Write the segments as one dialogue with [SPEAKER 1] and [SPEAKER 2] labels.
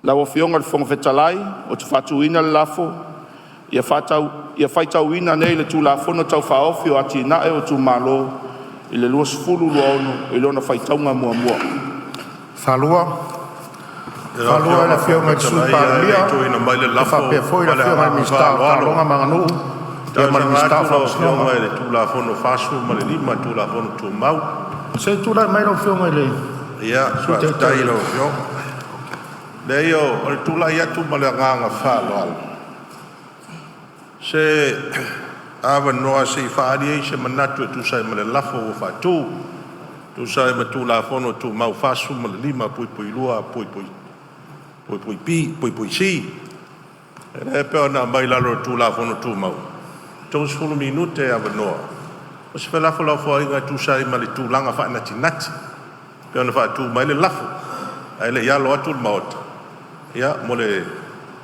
[SPEAKER 1] Lau Afioga i le Fofoga Fetalai, ou te faatuina le lafo, Ia faitauina nei le Tulafono Tau Faaofi o Atinae o Itumalo 2026 i lona faitauga muamua.
[SPEAKER 2] Lau
[SPEAKER 3] E faasilasila
[SPEAKER 2] Afioga i le
[SPEAKER 3] atu
[SPEAKER 2] Fofoga
[SPEAKER 3] Fetalai, tuuina mai le lafo
[SPEAKER 2] faapea
[SPEAKER 3] ma le agaga faaaloalo. E talosaga atu lau Afioga i le Tulafono 45 o le Tulafono Tumau.
[SPEAKER 2] Se i tulai mai lau Afioga i le
[SPEAKER 3] Ia
[SPEAKER 2] Sui
[SPEAKER 3] faafetai
[SPEAKER 2] Taitai.
[SPEAKER 3] i lau Afioga. Leai o le tulai atu ma le agaga faaaloalo, se avanoa se i faaali ai se manatu e tusa ai ma le lafo ua faatu, e tusa ai ma Tulafono Tumau 45(2)(b)(c). Lea e pei ona aumai i lalo o le Tulafono Tumau, e 30 minute e avanoa mo se felafolafoaiga e tusa ai ma le tulaga faanatinati e pei ona faatu mai ai le lafo, ae le i alo atu le Maota mo le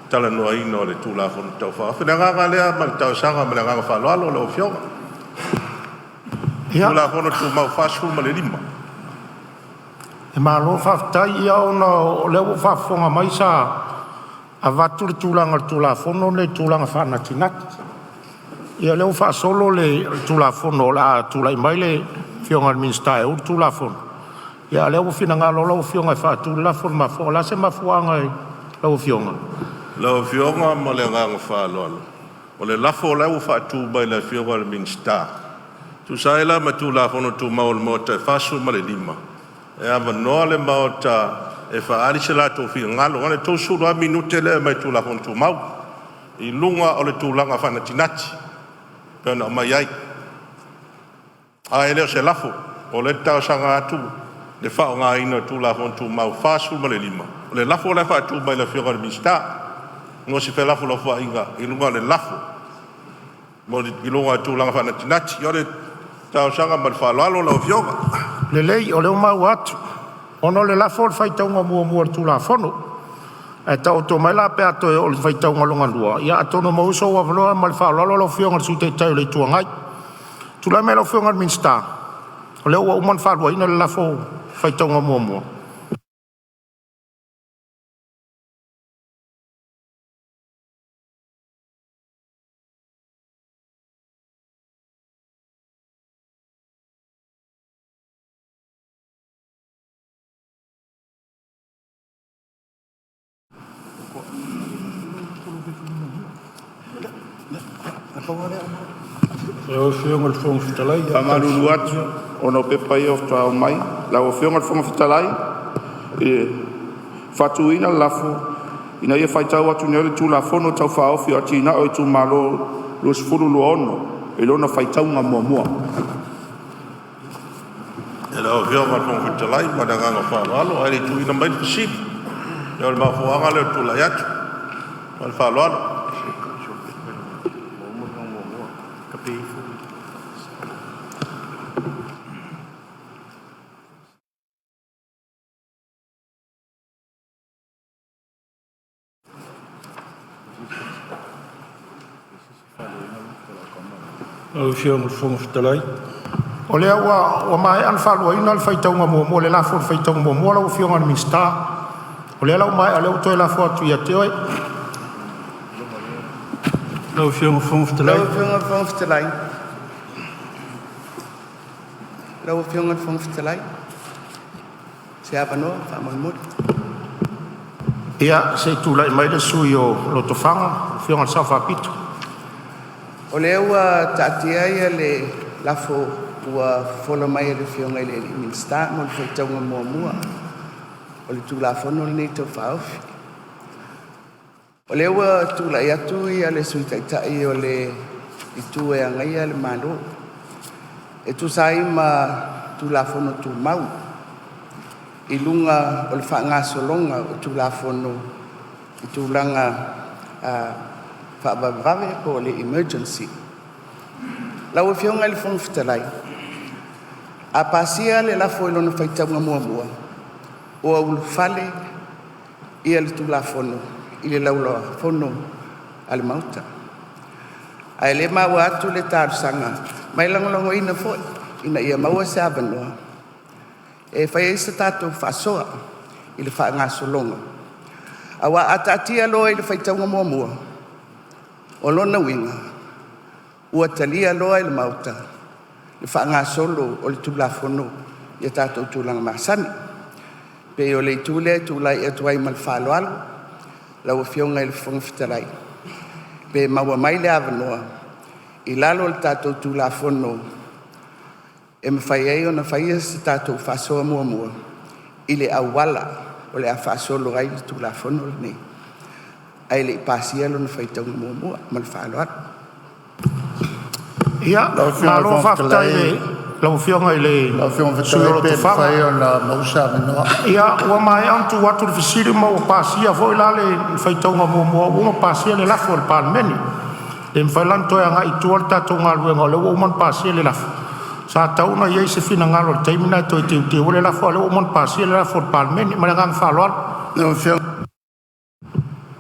[SPEAKER 3] talanoaina o le Tulafono Tau Faaofi. O le agaga lea ma le talosaga ma le agaga faaaloalo lau Afioga.
[SPEAKER 2] Ia,
[SPEAKER 3] Tulafono Tumau 45.
[SPEAKER 2] E malo faafetai. Ia ona o lea ua ou faafofoga mai sa avatu le tulaga o le Tulafono lenei i le tulaga faanatinati. Ia o lea ua faasolo le Tulafono o le a tulai mai le Afioga i le Minisita e ou le Tulafono, a o lea ua finagalo lau Afioga e faatu le lafo. O le a se mafuaaga i lau Afioga?
[SPEAKER 3] Lau Afioga ma le agaga faaaloalo, o le lafo la ua faatu mai e le Afioga i le Minisita, e tusa ai la ma Tulafono Tumau a le Maota e 45, e avanoa le Maota e faaali so latou finagalo, na o le 30 lava minute lea e aumai i le Tulafono Tumau, i luga o le tulaga faanatinati e pei ona aumai ai. Ae le o se lafo, o lea ou te talosaga atu i le faaaogaina o le Tulafono Tumau 45, o le lafo la e faatu mai e le Afioga i le Minisita mo se felafolafoaiga i luga o le lafo i luga o le tulaga faanatinati. O le talosaga ma le faaaloalo lau Afioga.
[SPEAKER 2] Lelei o lea ua maua atu, ona o le lafo o le faitauga muamua o le Tulafono. Ae taoto mai la pe a toe oo i le faitauga lona lua, ia atonu e maua sou avanoa. Ma le faaaloalo lau Afioga i le Sui Taitai o le Itu Agai. Tulai mai lau Afioga i le Minisita, o lea ua uma ona faaluaina le lafo i le faitauga muamua.
[SPEAKER 4] Lau Afioga i le Fofoga Fetalai...
[SPEAKER 1] E faamalulu atu ona o pepa ia faatoa aumai. Lau Afioga i le Fofoga Fetalai, e faatuina le lafo, Ina ia faitau atu nei le Tulafono Tau Faaofi o Atinae o Itumalo 2026 i lona faitauga muamua.
[SPEAKER 3] Lau Afioga i le Fofoga Fetalai ma le agaga faaaloalo, ae le i tuuina mai le fesili, o le mafuaaga lea o le tulai atu ma le faaaloalo.
[SPEAKER 4] Lau Afioga i le Fofoga Fetalai...
[SPEAKER 2] O lea ua maea ona faaluaina le faitauga muamua o le lafo i le faitauga muamua lau Afioga i le Minisita. O lea la ua maea, o lea ua toe lafo atu ia te oe.
[SPEAKER 4] Lau Afioga i le Fofoga Fetalai...
[SPEAKER 5] Lau Afioga i le Fofoga Fetalai. Lau Afioga i le Fofoga Fetalai, se avanoa faamolemole.
[SPEAKER 2] Ia, se i tulai mai le sui usufono mo Lotofaga, lau Afioga i le Sao Faapito.
[SPEAKER 5] O lea ua taatia le lafo ua fofola mai e le Afioga i le Minisita mo le faitauga muamua o le Tulafono lenei Tau Faaofi. O lea ua tulai atu le Sui Taitai o le Itu e Agaia le Malo e tusa ai ma Tulafono Tumau i luga o le faagasologa o Tulafono i tulaga faavavevave po o le emergency. Lau Afioga i le Fofoga Fetalai, a pasia le lafo i lona faitauga muamua, ua ulufale le Tulafono i le Laulau a Fono a le Maota. Ae o lea e maua atu le talosaga ma e lagolagoina foi ina ia maua se avanoa e fai ai se tatou faasoa i le faagasologa. Aua a taatia loa i le faitauga muamua, o lona uiga ua talia loa e le Maota le faagasolo o le Tulafono i a tatou tulaga masani. E pei o le itu lea e tulai atu ai ma le faaaloalo lau Afioga i le Fofoga Fetalai, pe maua mai le avanoa i lalo o le tatou Tulafono e mafai ai ona faia se tatou faasoa muamua i le auala o le a faasolo ai le Tulafono lenei ae le i pasia lona faitauga muamua. Ma le faaaloalo.
[SPEAKER 2] Ia,
[SPEAKER 6] Lau Afioga i le
[SPEAKER 2] malo
[SPEAKER 6] Fofoga
[SPEAKER 2] faafetai
[SPEAKER 6] Fetalai,
[SPEAKER 2] i lau Afioga i le
[SPEAKER 6] lau Afioga i le
[SPEAKER 2] sui
[SPEAKER 6] Fofoga
[SPEAKER 2] usufono
[SPEAKER 6] Fetalai
[SPEAKER 2] o
[SPEAKER 6] pe
[SPEAKER 2] Lotofaga.
[SPEAKER 6] mafai ona maua se avanoa.
[SPEAKER 2] Ia, ua maea ona tuu atu le fesili ma ua pasia foi la le faitauga muamua, ua uma ona pasia le lafo e le Palemene. E le mafai la ona toe agai i tua le tatou galuega o lea ua uma ona pasia le lafo. Sa tatau ona i ai se finagalo i le taimi lena e toe teuteu ai le lafo, a o lea ua uma ona pasia le lafo a le Palemene. Ma le agaga faaaloalo.
[SPEAKER 6] Lau Afioga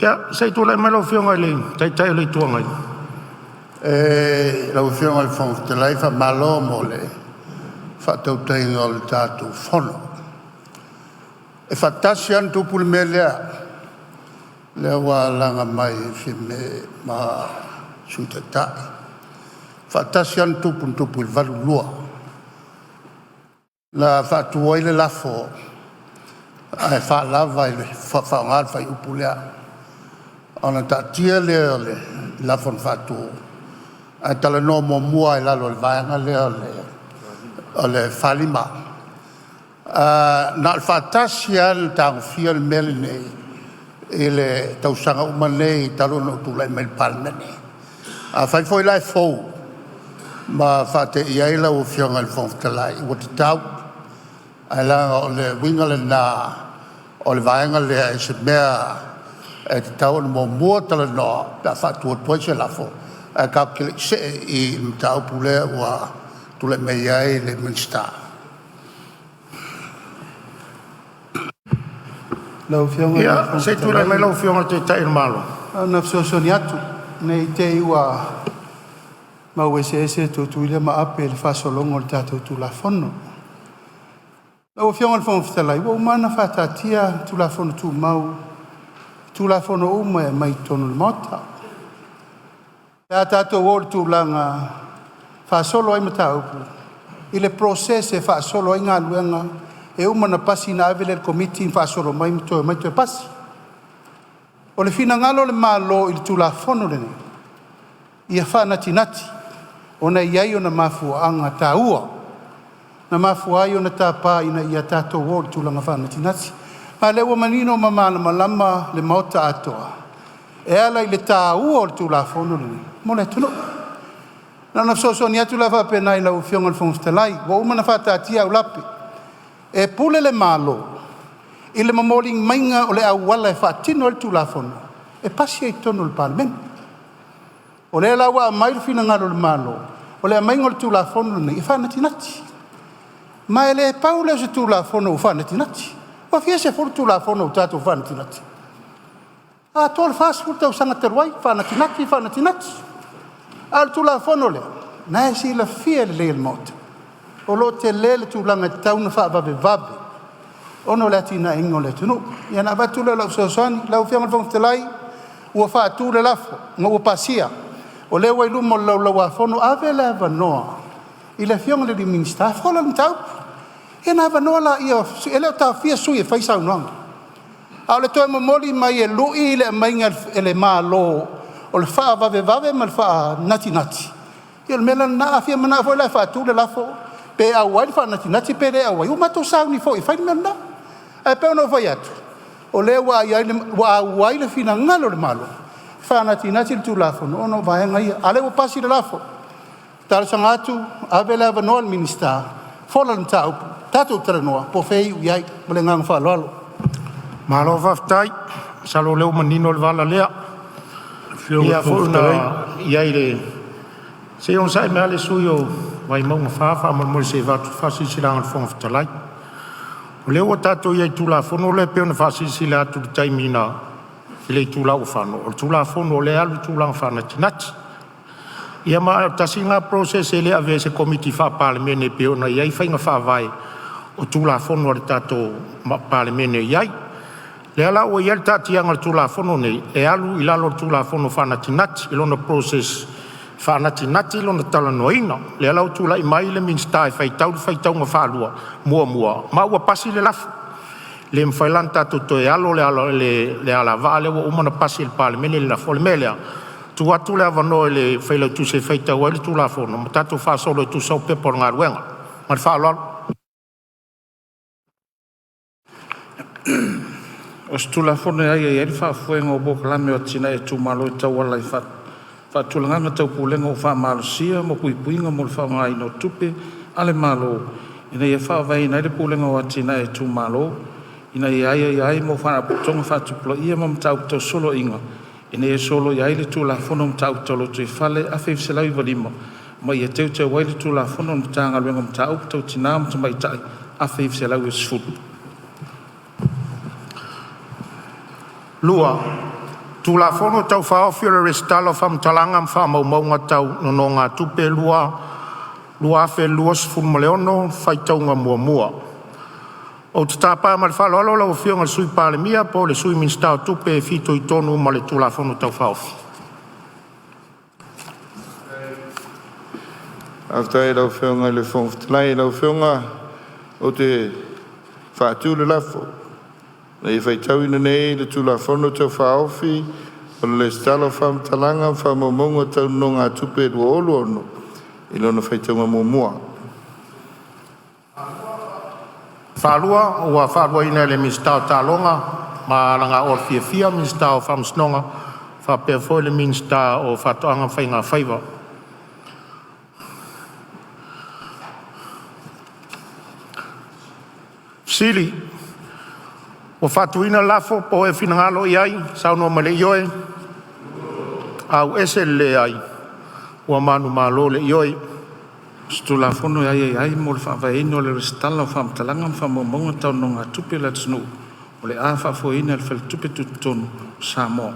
[SPEAKER 2] Ia, se i tulai mai lau Afioga i le Taitai o le Itu Agai.
[SPEAKER 6] Lau Afioga i le Fofoga Fetalai, faamalo mo le faatautaiga o le tatou Fono. E faatasi lava ona tupu le mea lea, lea ua laga mai e Fiame ma le Sui Taitai. E faatasi lava ona tupu, na tupu i le 1982. Na faatu ai le lafo ae faalava i le faaaoga le fuaiupu lea. Ona taatia lea o le lafo na faatu ae talanoa muamua lava i lalo o le Vaega lea o le 45. Na o le faatasi lava ona tagofia le mea lenei i le tausaga uma nei talu ona ou tulai mai i le Palemene. Afai foi la e fou ma faateia ai lau Afioga i le Fofoga Fetalai, ua tatau, ae leaga o le uiga lena o le vaega lea i se mea e tatau ona muamua talanoa pe a faatu atu ai se lafo, ae tatou te le i see i le mataupu lea ua tulai mai ai le Minisita.
[SPEAKER 4] Lau Afioga i le
[SPEAKER 2] Ia,
[SPEAKER 4] Fofoga
[SPEAKER 2] se i tulai mai
[SPEAKER 4] Fetalai,
[SPEAKER 2] lau Afioga i le Taitai o le Malo.
[SPEAKER 4] na ona fesoasoani atu ne i te i ua mau eseese Tutuila ma Ape i le faasologa o le tatou Tulafono. Lau Afioga i le Fofoga Fetalai, ua uma ona faataatia Tulafono Tumau i Tulafono uma e aumai i totonu o le Maota. Pe a tatou oo i le tulaga e faasolo ai mataupu i le process e faasolo ai galuega e uma ona pasi ona ave lea i le Komiti ma faasolo mai ma toe omai toe pasi. O le finagalo o le Malo i le Tulafono lenei, ia faanatinati, ona e i ai ona mafuaaga taua na mafua ai ona tapa ina ia tatou o i le tulaga faanatinati. Ma o lea ua manino ma malamalama le Maota atoa e ala i le taua o le Tulafono lenei mo le atunuu. Na ona fesoasoani atu la faapena i lau Afioga i le Fofoga Fetalai, ua uma ona faataatia aulape, e pule le Malo i le momoliga mai o le auala e faatino ai le Tulafono e pasi ai i totonu o le Palemene. O lea la ua aumai le finagalo o le Malo, o le aumaiga o le Tulafono lenei e faanatinati. Ma e le pau lea o se Tulafono ua faanatinati. Ua fia sefulu Tulafono ua tatou faanatinati? E atoa le 40 tausaga talu ai, faanatinati, faanatinati. A o le Tulafono lea, o lena e silafia lelei e le Maota, o lo o tele le tulaga e tatau ona faavavevave ona o le atinaeina o le atunuu. Ia ona avatu lea o lau fesoasoani. Lau Afioga i le Fofoga Fetalai, ua faatu le lafo ma ua pasia, o lea ua i luma o le Laulau a Fono. Ave le avanoa i le Afioga i le Minisita e fola le mataupu, ia ona avanoa lea, e le o taofia sui usufono e fai saunoaga. A o le toe momoli mai e lui le aumaiga e le Malo o le faavavevave ma le faanatinati, ia o le mea la lena. A fia manao foi la e faatu le lafo, pe auai le faanatinati pe le auai, ua matou sauni foi e fai le mea lena. Ae pei ona ou fai atu, o lea ua auai le finagalo o le Malo e faanatinati le Tulafono ona o vaega ia. A o lea ua pasi le lafo, e talosaga atu ave le avanoa i le Minisita e fola le mataupu, tatou talanoa po o fea e iu i ai. Ma le agaga faaaloalo.
[SPEAKER 2] Malo faafetai. Masalo o lea ua manino le vala lea. Ia foi na i ai le… Se i onosai mai lava le sui usufono mo Vaimauga 4 faamolemole se i avatu le faasilasilaga a le Fofoga Fetalai. O lea ua tatou i ai i le Tulafono lea pei ona faasilasila atu i le taimi na… i le itula ua fano, o le Tulafono o lea e alu i le tulaga faanatinati. Ia ma o le tasi lena process e le avea i se Komiti Faa-Palemene e pei ona i ai faiga faavae o Tulafono a le tatou Palemene e i ai. Lea la ua i ai le taatiaga o le Tulafono lenei e alu i lalo o le Tulafono Faanatinati i lona process faanatinati lona talanoaina. Lea la ua tulai mai le Minisita e faitau le faitauga faalua muamua ma ua pasi le lafo. E le mafai la ona tatou toe alo le alavaa lea ua uma ona pasi e le Palemene le lafo. O le mea lea, e tuu atu le avanoa i le Failautusi e faitau ai le Tulafono ma tatou faasolo e tusa o Pepa o Luga. Ma le faaaloalo.
[SPEAKER 7] O se Tulafono e aiaia ai le faafoega o polokalame o atinae a itumalo e tauala i faatulagaga tau pulega ua faamalosia mo puipuiga mo le faaaogaina o tupe a le Malo, ina ia faavaeina ai le Pulega o Atinae a Itumalo, ina ia aiaia ai mo faalapotopotoga faatupulaia ma mataupu tau soloaiga, ina ia soloia ai le Tulafono o Mataupu Tau Lotoifale 1995, ma ia teuteu ai le Tulafono a le Matagaluega o Mataupu Tau Tina ma Tamaitai 1990. Tulafono Tau Faaofi o le Resitala o Faamatalaga ma Faamaumauga Tau Nonogatupe 2026 Faitauga Muamua. Ou te tapa ma le faaaloalo lau Afioga i le Sui Palemia po o le Sui Minisita o Tupe e fitoitonu ma le Tulafono Tau Faaofi.
[SPEAKER 8] Faafetai i lau Afioga i le Fofoga Fetalai. Lau Afioga ou te faatu le lafo, Ina ia faitauina nei le Tulafono Tau Faaofi o le Lesitala o Faamatalaga ma Faamaumauga Tau Nonogatupe 2026 i lona faitauga muamua.
[SPEAKER 2] Ua faaluaina e le Minisita o Taaloga ma Agafua Fiafia, Minisita o Faamasinoga faapea foi le Minisita o Faatoaga ma Faiga Faiva. Ua faatuina le lafo, Po o le a se finagalo o i ai? Saunoa mai le ioe, leai. Ua manumalo le Ioe. O se Tulafono e aiaia ai mo le faavaeina o le resitala o faamatalaga ma faamaumauga tau nonogatupe a le atunuu o le a faafoeina e le Faletupe Tutotonu o Samoa.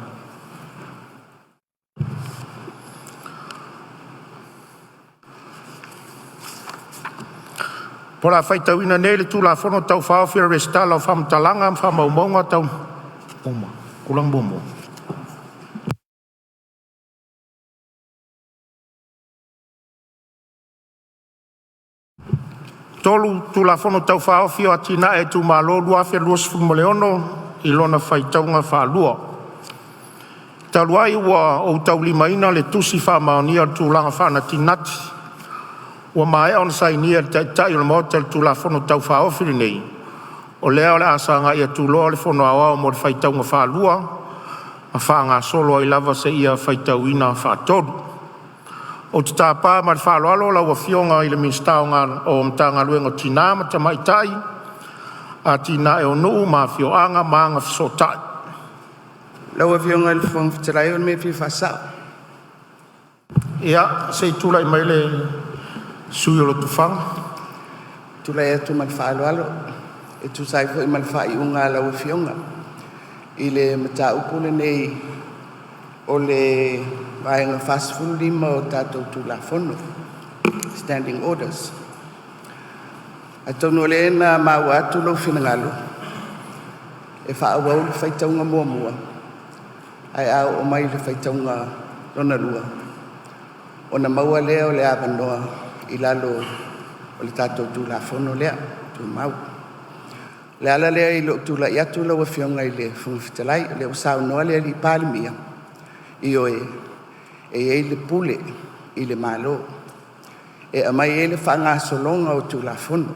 [SPEAKER 2] O le a faitauina nei le Tulafono Tau Faaofi o le Resitala o Faamatalaga ma Faamaumauga Tau Tulafono Tau Faaofi o Atinae a Itumalo 2026 i lona faitauga faalua. Talu ai ua ou taulimaina le Tusi Faamaonia o le Tulafono Faanatinati ua maea ona sainia e le Taitai o le Maota i le Tulafono Tau Faaofi lenei, o lea o le a sagai atu loa le Fono Aoao mo le faitauga faalua ma faagasolo ai lava seia faitauina faatolu. Ou te tapa ma le faaaloalo lau Afioga i le Minisita o Galuega, Tina ma Tamaitai, Atinae o Nuu ma Afioaga ma Agafesootai.
[SPEAKER 5] Lau Afioga i le Fofoga Fetalai o le mea e fia faasao.
[SPEAKER 2] Ia, se i tulai mai le sui usufono mo Lotofaga.
[SPEAKER 5] Tulai atu ma le faaaloalo e tusa ai foi ma le faaiuga a lau Afioga i le mataupu lenei o le Vaega 45 o tatou Tulafono, Standing Orders. Atonu o lea na maua atu lou finagalo e faaauau le faitauga muamua, ae a oo mai i le faitauga lona lua ona maua lea o le avanoa i lalo o le tatou Tulafono lea Tumau. O le ala lea i lou tulai atu lau Afioga i le Fofoga Fetalai, o lea ua saunoa le Palemia, ioe, e i ai le pule i le Malo e aumai ai le faagasologa o Tulafono.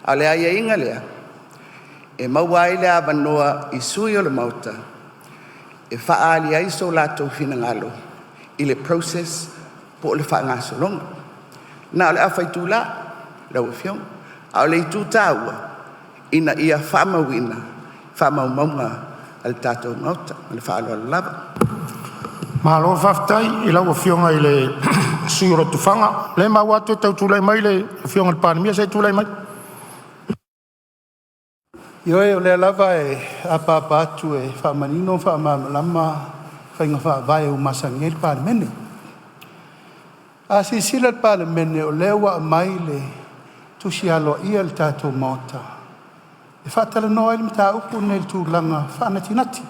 [SPEAKER 5] A o le aiaiga lea, e maua ai le avanoa i sui usufono o le Maota e faaali ai so latou finagalo i le process po o le faagasologa. Na o le afa itula lau Afioga, a o le itu taua ina ia faamauina faamaumauga a le tatou Maota. Ma le faaaloalo lava.
[SPEAKER 2] Malo faafetai i lau Afioga i le sui usufono mo Lotofaga. O lea ua maua atu e tau tulai mai le Afioga i le Palemia. Se i tulai mai.
[SPEAKER 4] Ioe, o lea lava e apaapa atu e faamanino ma faamalamalama faiga faavae ua masani ai le Palemene. A silasila le Palemene o lea ua aumai le tusi aloaia le tatou Maota e faatalanoa ai le mataupu lenei i le tulaga faanatinati.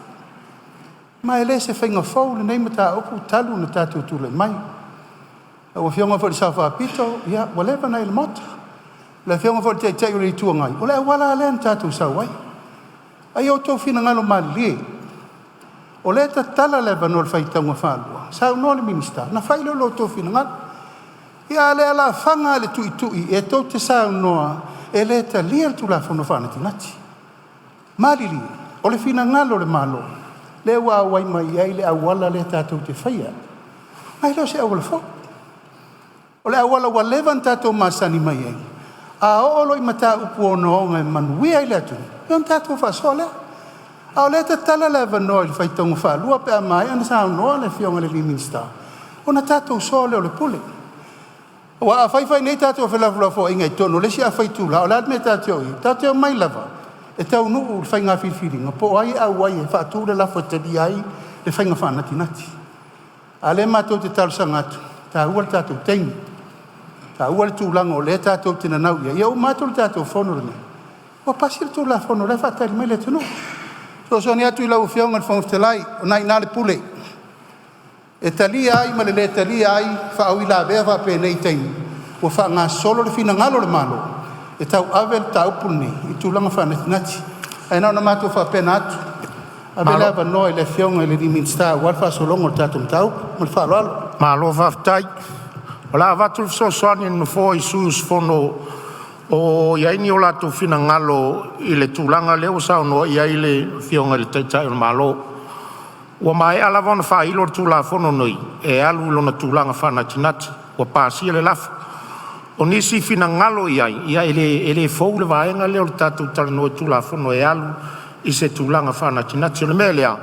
[SPEAKER 4] Ma e le o se faiga fou lenei mataupu talu ona tatou tulai mai. Lau Afioga foi i le Sao Faapito, ia ua leva ona e i le Maota. Le Afioga foi i le Taitai o le Itu Agai, o le auala lava lea na tatou sau ai. A ia outou finagalo malilie, o lea e tatala le avanoa i le faitauga faalua, saunoa le Minisita ona fai lea o lo outou finagalo. Ia a o le alafaga lava i le tuitui e tou te saunoa e le talia le Tulafono Faanatinati. Malilie, o le finagalo o le Malo lea ua auai mai ai le auala lea tatou te faia, ma e le o se auala fou. O le auala ua leva ona tatou masani mai ai, a oo loa i mataupu ogaoga e manuia ai le atunuu, ia ona tatou faasoa lea. A o lea e tatala le avanoa i le faitauga faalua pe a maea ona saunoa le Afioga i le Minisita, ona tatou soa lea o le pule. Aua a fai fai nei tatou felafolafoaiga i totonu o le isi afa itula, o le a le mea tatou te o i ai? Tatou te omai lava e taunuu le faiga filifiliga po o ai e auai e faatu le lafo e talia ai le faiga faanatinati. A o lea matou te talosaga atu, e taua le tatou taimi, e taua le tulaga o lea tatou te nanau i ai, ia uma atu le tatou fono lenei ua pasi le Tulafono o la e faatali mai le atunuu. E fesoasoani atu i lau Afioga i le Fofoga Fetalai, o lena e i ina le pule, e talia ai ma le le talia ai faauilavea faapenei i taimi ua faagasolo le finagalo o le Malo e tauave le mataupu lenei i tulaga faanatinati. Ae na ona matou faapena atu, ave le avanoa i le Afioga i le Minisita aua le faagasologa o le tatou mataupu. Ma le faaaloalo.
[SPEAKER 2] Malo faafetai. O le a avatu le fesoasoani a le Nofoa i sui usufono o i ai ni o latou finagalo i le tulaga lea ua saunoa i ai le Afioga i le Taitai o le Malo. Ua maea lava ona faailo le Tulafono lenei e alu i lona tulaga faanatinati ua pasia le lafo. O nisi finagalo i ai, ia e le fou le vaega lea o le tatou talanoa i Tulafono e alu i se tulaga faanatinati. O le mea lea,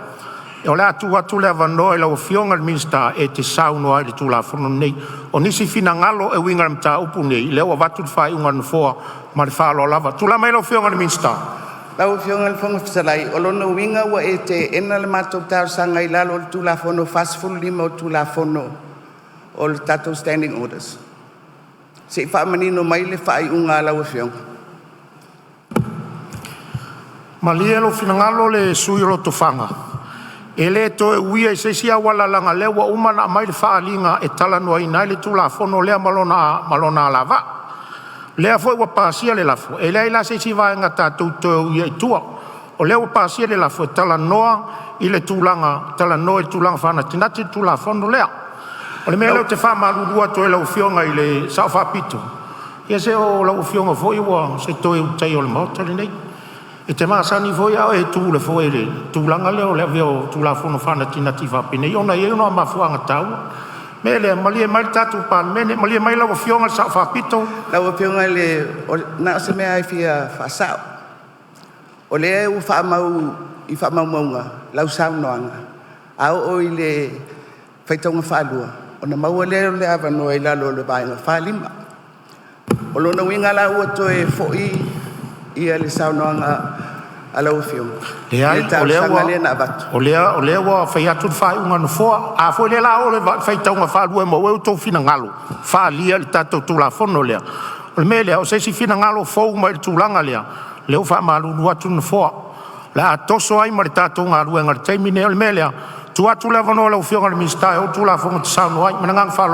[SPEAKER 2] o le a tuu atu le avanoa i lau Afioga i le Minisita e te saunoa ai i le Tulafono lenei. O nisi finagalo e uiga i le mataupu lenei, lea ua avatu le faaiuga a le Nofoa ma le faaaloalo lava. Tulai mai lau Afioga i le Minisita.
[SPEAKER 5] Lau Afioga i le Fofoga Fetalai, o lona uiga ua e teena le matou talosaga i lalo o le Tulafono 45 o le Tulafono o le tatou Standing Orders? Se i faamanino mai le faaiuga a lau Afioga.
[SPEAKER 2] Malie lou finagalo le sui usufono o Lotofaga, e le toe uia i se isi auala leaga o lea ua uma ona aumai le faaaliga e talanoaina ai le Tulafono lea ma lona alavaa. O lea foi ua pasia le lafo, e leai la se isi vaega tatou te toe uia i tua. O lea ua pasia le lafo, e talanoa i le tulaga faanatinati le Tulafono lea. O le mea lea ou te faamalulu atu ai i lau Afioga i le Sao Faapito, ia se o lau Afioga foi o se Toe Ulutaia o le Maota lenei. E te masani foi a o e tu i le foe i le tulaga lea o le avea o Tulafono faanatinati faapenei ona e i ai ona mafuaaga taua. O le mea lea, malie mai le tatou Palemene, malie mai lau Afioga i le Sao Faapito.
[SPEAKER 5] Lau Afioga i le… Na o se mea lava e fia faasao. O lea ua faamau i faamaumauga lau saunoaga, a oo i le faitauga faalua ona maua lea o le avanoa i lalo o le Vaega 45. O lona uiga la ua toe foi le saunoaga a lau Afioga i le talosaga lea na avatu?
[SPEAKER 2] Leai, o lea ua fai atu le faaiuga a le Nofoa. A foi lea o le a oo i le faitauga faalua e maua ai outou finagalo faaalia i le tatou Tulafono lea, o le mea lea, o se isi finagalo fou mai i le tulaga lea, o lea ua faamalulu atu le Nofoa, o le a toso ai ma le tatou galuega i le taimi lenei. O le mea lea, tuu atu le avanoa i lau Afioga i le Minisita e ou le Tulafono e te saunoa ai. Ma le agaga faaaloalo.